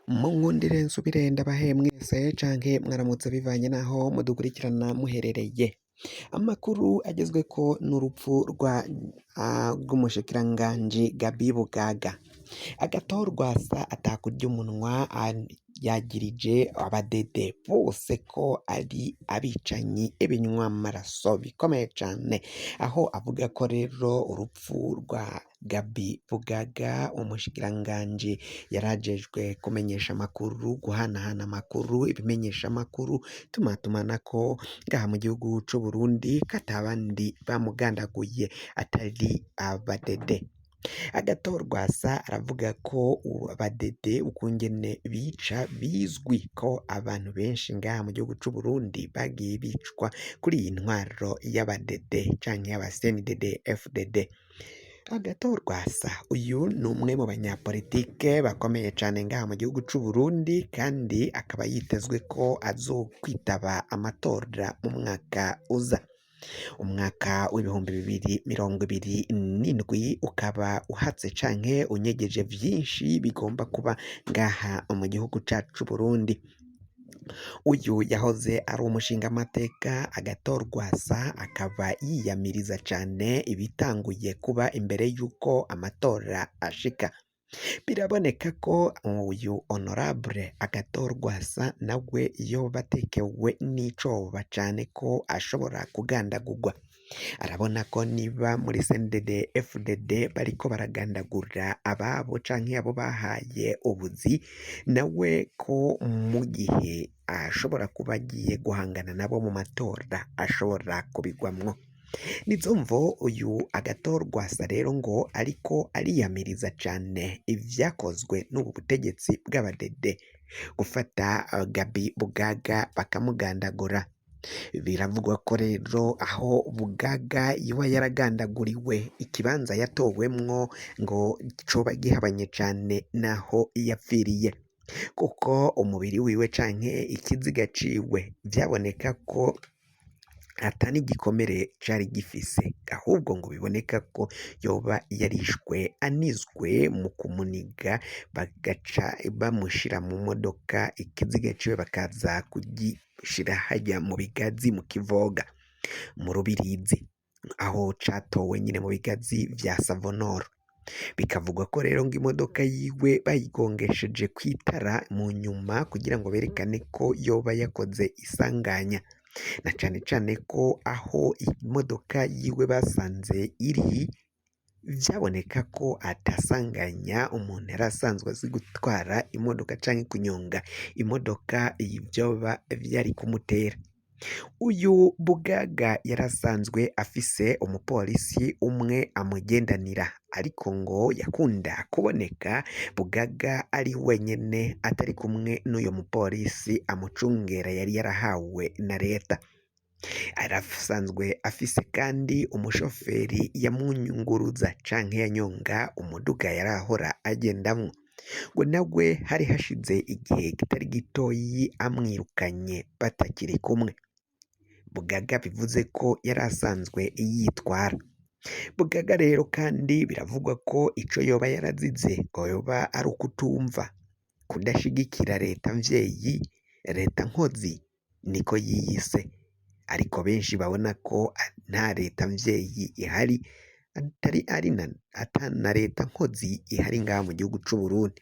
Munkundire nsubire ndabahe mwese canke mwaramutse bivanye naho mudukurikirana muherereye. Amakuru agezweko n'urupfu rwa rw'umushikiranganji Gabi Bugaga. Agatorwasa atakurya umunwa yagirije abadede bose ko ari abicanyi ibinywamaraso bikomeye cane, aho avuga ko rero urupfu rwa Gabi Bugaga umushikiranganji yarajejwe kumenyesha amakuru, guhanahana amakuru, ibimenyeshamakuru, tumatumanako ngaha mu gihugu c'Uburundi ko atabandi bamugandaguye atari abadede. Agatorwasa aravuga ko abadede ukungene bica bizwi ko abantu benshi ngaha mu gihugu c'Uburundi bagiye bicwa kuri iyi ntwaro y'abadede canke y'aba CNDD FDD. Agatorwasa uyu ni umwe mu banyapolitike bakomeye cane ngaha mu gihugu c'Uburundi kandi akaba yitezwe ko azokwitaba amatora mu mwaka uza. Umwaka w'2027 ukaba uhatse canke unyegeje vyinshi bigomba kuba ngaha mu gihugu cacu c'Uburundi. Uyu yahoze ari umushingamateka Agatorwasa akaba yiyamiriza cane ibitanguye kuba imbere y'uko amatora ashika. Biraboneka ko uyu honorable Agatorwasa nawe yoba atekewe n'icoba cane ko ashobora kugandagurwa. Arabona ko niba muri CNDD FDD bariko baragandagura ababo canke abo bahaye ubuzi, nawe ko mu gihe ashobora kuba agiye guhangana nabo mu matora ashobora kubigwamwo. Nizo mvo uyu Agatorwasa rero ngo ariko ariyamiriza cane ivyakozwe n'ubu butegetsi bw'abadede, gufata Gabi Bugaga bakamugandagura. Biravugwa ko rero aho Bugaga yoba yaragandaguriwe ikibanza yatowemwo ngo coba gihabanye cane n'aho yapfiriye, kuko umubiri wiwe canke ikiziga ciwe vyaboneka ko ata n'igikomere cari gifise, ahubwo ngo biboneka ko yoba yarishwe anizwe mu kumuniga bagaca bamushira mu modoka ikiziga ciwe bakaza kugishira harya mu bigazi mu Kivoga mu Rubirizi aho catowe nyine mu bigazi vya Savonoro. Bikavugwa ko rero ngo imodoka yiwe bayigongesheje kw'itara mu nyuma kugira ngo berekane ko yoba yakoze isanganya, na cane cane ko aho imodoka yiwe basanze iri vyaboneka ko atasanganya umuntu yari asanzwe azi gutwara imodoka canke kunyonga imodoka vyoba vyari kumutera. Uyu Bugaga yari asanzwe afise umupolisi umwe amugendanira, ariko ngo yakunda kuboneka Bugaga ari wenyene atari kumwe n'uyo mupolisi amucungera yari yarahawe na leta. Arasanzwe afise kandi umushoferi yamunyunguruza canke yanyonga umuduga yarahora agendamwo, ngo nawe hari hashize igihe kitari gitoyi amwirukanye batakiri kumwe. Bugaga bivuze ko yari asanzwe yitwara. Bugaga rero kandi biravugwa ko ico yoba yarazize ngo yoba ari ukutumva, kudashigikira leta mvyeyi, leta nkozi niko yiyise, ariko benshi babona ko nta leta mvyeyi ihari, atari ari na ata na leta nkozi ihari ngaha mu gihugu c'Uburundi,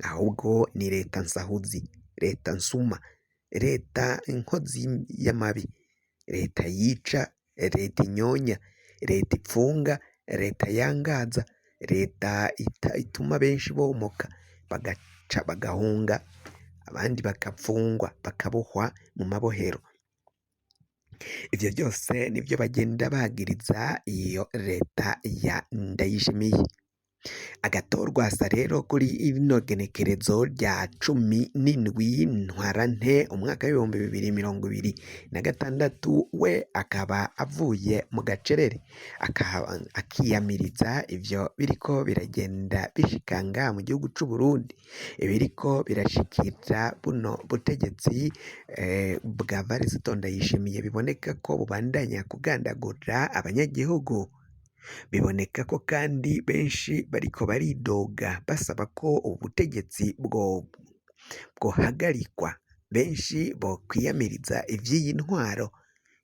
ahubwo ni leta nsahuzi, leta nsuma, leta nkozi y'amabi, leta yica, leta inyonya, leta ipfunga, leta yangaza, leta ituma benshi bomoka bagaca bagahunga, abandi bagapfungwa bakabohwa mu mabohero. Ivyo vyose nivyo bagenda bagiriza iyo leta ya Ndayishimiye. Agatorwasa rero kuri rino genekerezo rya 17 Ntwarante umwaka w'2026 we akaba avuye mu gacerere akiyamiriza ivyo biriko biragenda bishika ngaha mu gihugu c'Uburundi, ibiriko birashikira buno butegetsi bwa Varisito Ndayishimiye biboneka ko bubandanya kugandagura abanyagihugu. Biboneka ko kandi benshi bariko baridoga basaba ko ubutegetsi bwo bwohagarikwa, benshi bokwiyamiriza ivy'iyi ntwaro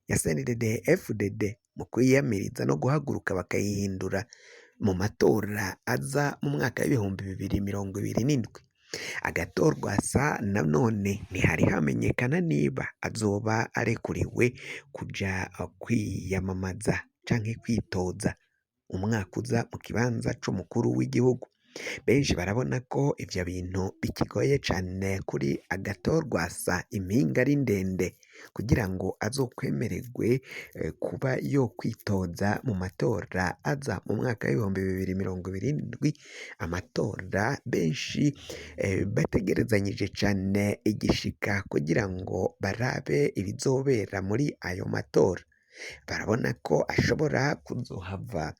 ya CNDD FDD mu kwiyamiriza no guhaguruka bakayihindura mu matora aza mu mwaka w'2027. Agathon Rwasa nanone ntihari hamenyekana niba azoba arekuriwe kuja kwiyamamaza canke kwitoza umwaka uza mu kibanza c'umukuru w'igihugu. Benshi barabona ko ivyo bintu bikigoye cane kuri Agathon Rwasa, impinga ari ndende kugira ngo azokwemererwe kuba yokwitoza mu matora aza mu mwaka w'2027, amatora benshi bategerezanyije cane igishika kugira ngo barabe ibizobera muri ayo matora. Barabona ko ashobora kuzohava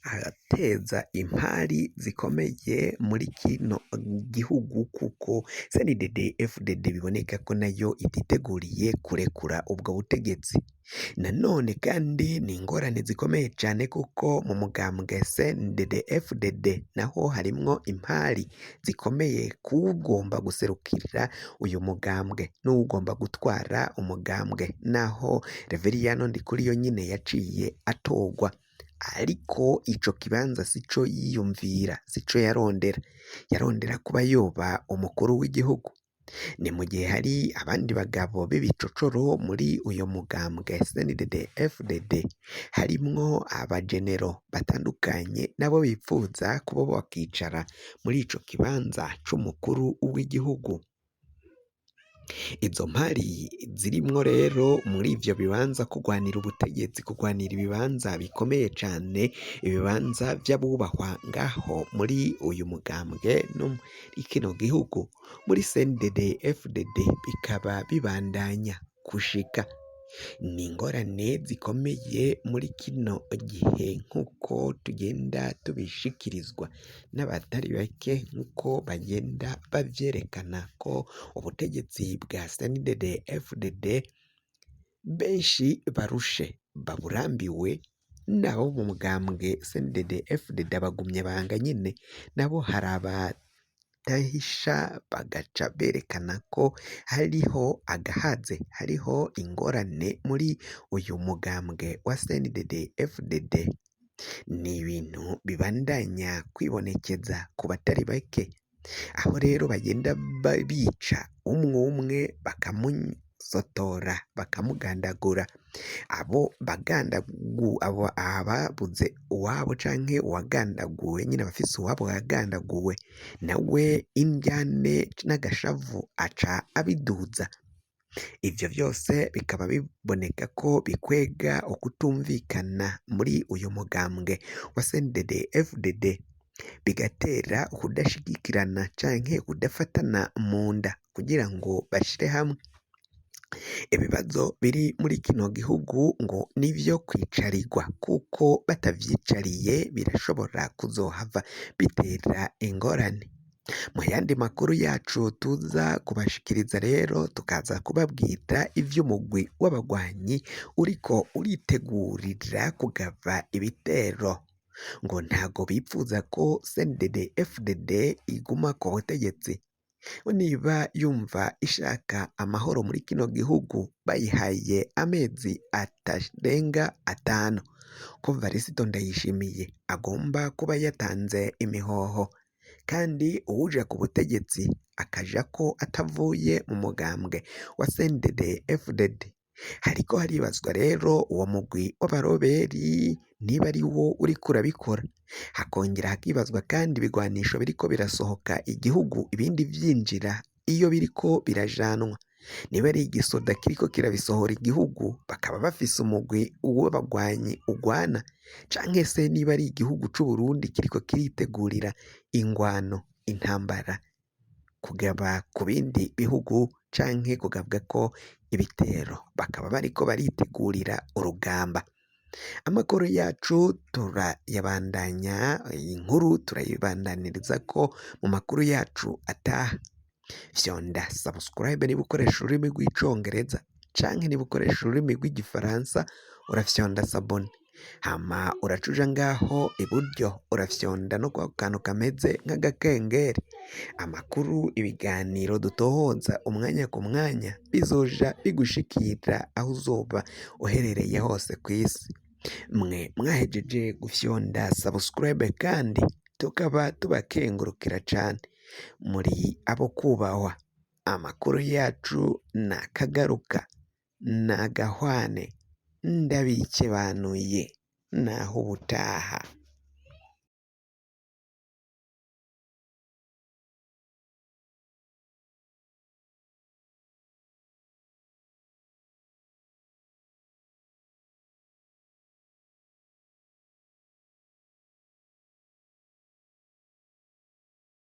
arateza impari zikomeye muri kino gihugu kuko CNDD FDD biboneka ko nayo ititeguriye kurekura ubwo butegetsi. Nanone kandi ni ingorane zikomeye cyane kuko mu mugambwe CNDD FDD naho harimwo impari zikomeye k'ugomba guserukira uyu mugambwe n'uwugomba gutwara umugambwe, naho Reveriyano Ndikuriyo nyine yaciye atorwa ariko ico kibanza sico yiyumvira, sico yarondera, yarondera kuba yoba umukuru w'igihugu. Ni mu gihe hari abandi bagabo b'ibicocoro muri uyu mugambwe CNDD FDD, harimwo abagenero batandukanye nabo bipfuza kuba bakicara muri ico kibanza c'umukuru w'igihugu. Izo mpari zirimwo rero muri ivyo bibanza kugwanira ubutegetsi, kugwanira ibibanza bikomeye cane, ibibanza vy'abubahwa ngaho muri uyu mugambwe no muri kino gihugu, muri CNDD FDD bikaba bibandanya gushika. Ni ingorane zikomeye muri kino gihe nk'uko tugenda tubishikirizwa n'abatari bake nk'uko bagenda bavyerekana ko ubutegetsi bwa CNDD FDD benshi barushe baburambiwe nabo mu mugambwe CNDD FDD abagumyabanga nyene nabo hari abadahisha bagaca berekana ko hariho agahaze, hariho ingorane muri uyu mugambwe wa CNDD FDD. Ni ibintu bibandanya kwibonekeza ku batari bake, aho rero bagenda bica umwe umwe bakamusotora bakamugandagura, abo bagandagu abo ababuze uwabo canke uwagandaguwe nyine abafise uwabo yagandaguwe nawe indyane n'agashavu aca abiduza. Ivyo vyose bikaba biboneka ko bikwega ukutumvikana muri uyu mugambwe wa CNDD FDD, bigatera ukudashigikirana canke kudafatana mu nda kugira ngo bashire hamwe. Ibibazo biri muri kino gihugu ngo nivyo kwicarirwa kuko batavyicariye birashobora kuzohava bitera ingorane. Mu yandi makuru yacu tuza kubashikiriza rero tukaza kubabwira ivy'umugwi w'abagwanyi uriko uritegurira kugaba ibitero, ngo ntago bipfuza ko CNDD FDD iguma ku butegetsi, niba yumva ishaka amahoro muri kino gihugu bayihaye amezi atarenga 5 ko Varisito Ndayishimiye agomba kuba yatanze imihoho kandi uwuja ku butegetsi akajako atavuye mu mugambwe wa CNDD FDD. Hariko haribazwa rero uwo mugwi w'abaroberi niba ari wo uriko urabikora, hakongera hakibazwa kandi ibigwanisho biriko birasohoka igihugu ibindi vyinjira iyo biriko birajanwa, niba ari igisoda kiriko kirabisohora igihugu bakaba bafise umugwi w'abagwanyi ugwana, canke se niba ari igihugu c'Uburundi kiriko kiritegurira ingwano, intambara kugaba ku bindi bihugu canke kugabwako ibitero, bakaba bariko baritegurira urugamba. Amakuru yacu turayabandanya, iyi nkuru turayibandaniriza ko mu makuru yacu ataha. Fyonda subscribe niba ukoresha ururimi rw'icongereza canke niba ukoresha ururimi rw'igifaransa urafyonda s'abonner. Hama uraca uja ngaho iburyo urafyonda no kwako kantu kameze nk'agakengeri. Amakuru, ibiganiro dutohoza umwanya ku mwanya bizoja bigushikira aho uzoba uherereye hose kw'isi. Mwe mwahejeje gufyonda subscribe kandi tukaba tubakengurukira cane. Muri abo kubahwa. Amakuru yacu nakagaruka, nagahwane, ndabikebanuye, naho ubutaha.